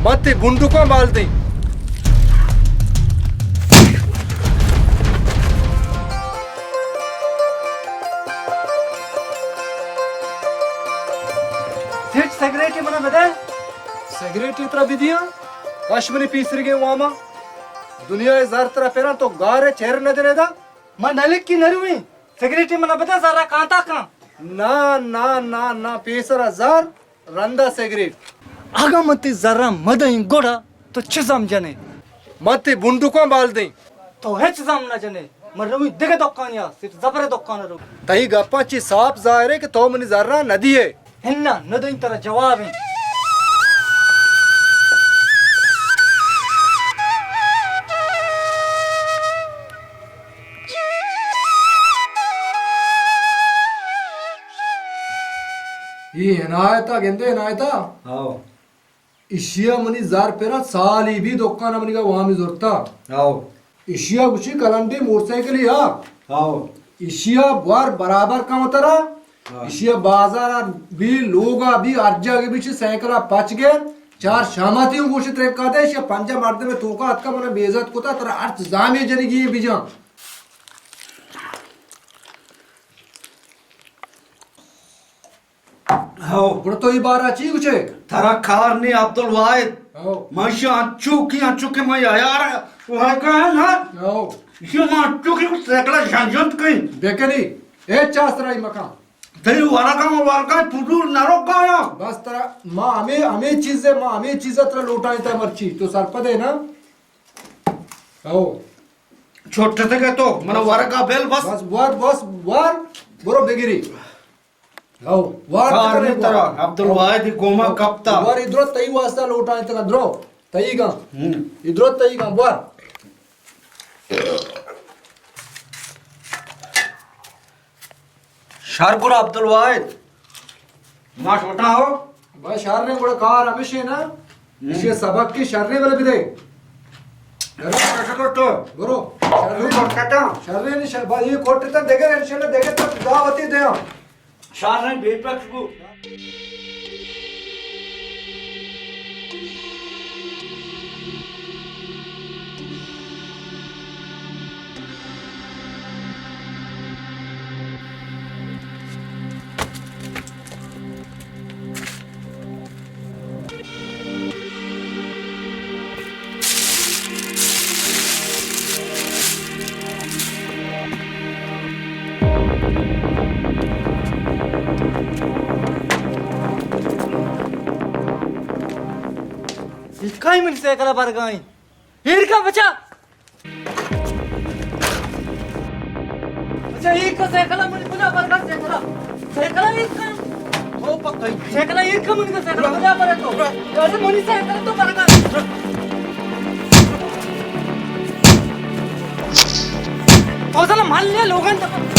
وتی بنڈکاں بال دیں۔ سیٹ سگریٹے منا بدے۔ سگریٹے ترا بدیاں؟ کش منی پیسریگیں واما۔ دنیا ءِ زر ترا پراں، تو گار ءَ چیر نہ جنے دا؟ من نلکی نرویں۔ سگریٹے منا بدے، زرا کانتا کن۔ نا، نا، نا، نا، پیسرا زر، رندا سگریٹ۔ اگاں من تئی زراں مدئیں گڑا تو چہ زم جنے؟ من تئی بنڈکاں بال دیں۔ تو ہچ زم نہ جنے۔ من رویں دگہ دکانے ءَ، سیٹ زبرے دکان ءَ رو۔ تئی گپاں چہ ساپ ظاہر ایں کہ تو منی زراں نہ دیئے۔ ہنا، نہ دئیں، ترا جواب ایں۔ اے عنایت ءَ گندے، عنایت ءَ؟ ہاؤ۔ ایشی ءَ منی زر پراں، سالے بی دکان ءَ منیگا وامی زرتا۔ ہاؤ۔ ایشی ءَ گوشی کلنڈی موٹر سائیکلے ہا۔ ہاؤ۔ ایشی ءَ بوار برابر کم ترا۔ ہاؤ۔ ایشی ءَ بازار ءَ بی، لوگ ءَ بی، ہر جاگہ بی، چہ سائیکل ءَ پچ گر، چار شاماتی اوں گوشت ترکا دے، ایشی ءَ پنجاہ مردم توکا اتکا منا بے عزت کتا، ترا ہرچ زامے جنگی بجاں۔ ہو۔ گڑا تو اے بارہ چی گوشے؟ ترا کار نی عبدالواحد۔ ہو۔ من شی انچو کی، انچو کی من یار ورگا ہے نا۔ ہو۔ شی من انچو کی سیکلا جنجنت کئی۔ بکنی۔ اے چاس رائی مکان۔ تئی ورگا، ورگا فضول نہ روگا یا۔ بس ترا ما ہمے، ہمے چیزے، ما ہمے چیزا ترا لوٹائیں تا مرچی۔ تو سرپدے نا؟ ہو۔ چھوٹتے گئے تو، من ورگا بیل بس۔ بس، ور، بس، ور، برو بگری۔ ہو، وار کار تکنے نی ترا، وار۔ عبدالواحد گوما ہو، کپتا۔ وار ادرو تئی واسطہ لوٹائیں تکا درو، تئی گا۔ ہم۔ ادرو تئی گا، وار۔ شر گڑا عبدالواحد۔ ما شوٹا ہو؟ بس شر نے گڑا کار ہمیشے نا۔ ہم۔ ایشی سبق کی شر نے بلے بدے۔ برو، کٹو کٹو۔ برو۔ شر نے۔ برو، کٹا۔ شر نے، شر، بس یہ کوٹ تا دگہ انشاءاللہ دگہ تک دعوتی دے ہم۔ شاہ رنگ بے پکش بو۔ کائی منی سائیکل ءَ برگائیں؟ ایر کا بچا۔ اچھا، ایر کا سائیکل ءَ، منی بلا برگا سائیکل ءَ۔ سائیکل ءَ ایر کا۔ او پکئی۔ سائیکل ءَ ایر کا، منی سائیکل ءَ بلا برے تو۔ ارے منی سائیکل تو برگا۔ تو سلا مال لے لوگن تک۔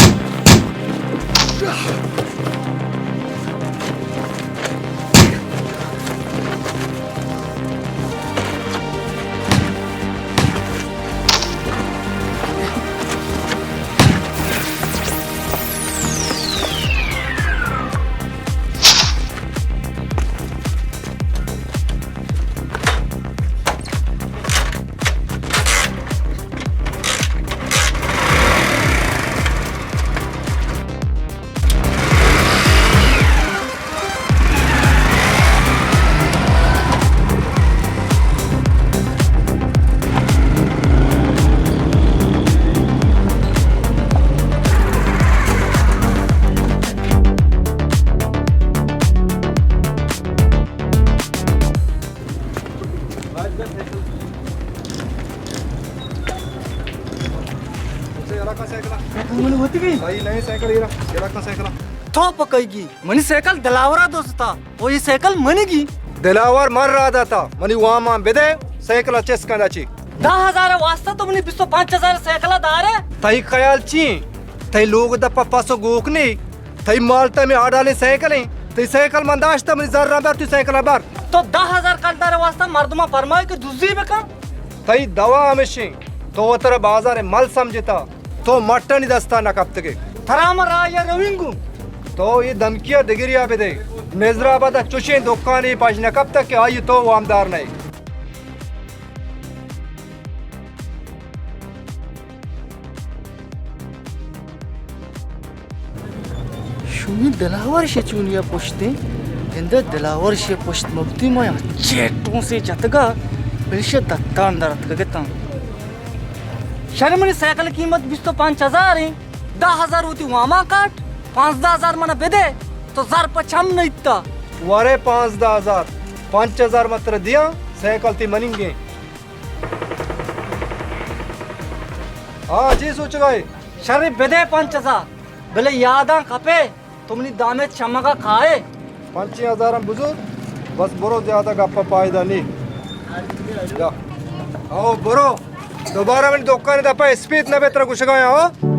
تو پکئی گی؟ منی سائیکل دلاورا دوستا۔ او اے سائیکل منی گی؟ دلاور من را داتا، منی وامان بدے، سائیکل چست کن اچی۔ دہ ہزار واسطہ تو منی بیست و پنچ ہزار سائیکل دارے؟ تئی خیال چی؟ تئی لوگ دپا پس و گوک نی؟ تئی مال تمے آڈالیں سائیکل ایں۔ تئی سائیکل من داشتہ، منی زر بر، تئی سائیکل بر۔ تو دہ ہزار کلدار واسطہ مردماں فرمائے کہ دزی بکن؟ تئی دوا ہمیشیں، تو وترا بازار مل سمجھتا، تو مٹانی دستا نہ کپتگے۔ ترا من راہ یا روینگو۔ تو یہ دھمکیا دگریا بدے۔ نظر آباد چوشیں دکانے پاش نہ کپتگ کہ آئی تو وامدار نہ۔ نی دلاور شے چونیا پشتیں؟ گندے دلاور شے پشت مبتی ما چے ٹونسے جتگا، بلشے دتان درتکگتاں۔ شر منی سائیکل قیمت بیست و پنچ ہزار ایں، دہ ہزار وتی واما کاٹ، پانزدہ ہزار منا بدے، تو زر پہ چم نہ ایتا۔ ورے پانزدہ ہزار، پنچ ہزار من ترا دیاں، سائیکل تی مننگیں۔ ہاں، چی سوچگا ئے؟ شر بدے پنچ ہزار، بلے یاداں کپے، تو منی دامے چمگا کائے۔ پنچیں ہزاراں بزور، بس برو، زیادہ گپ ءَ پائدہ نی۔ جا۔ او برو، دوبارہ منی دکان دپا اسپیت نہ بے ترا گشگا آں، ہو؟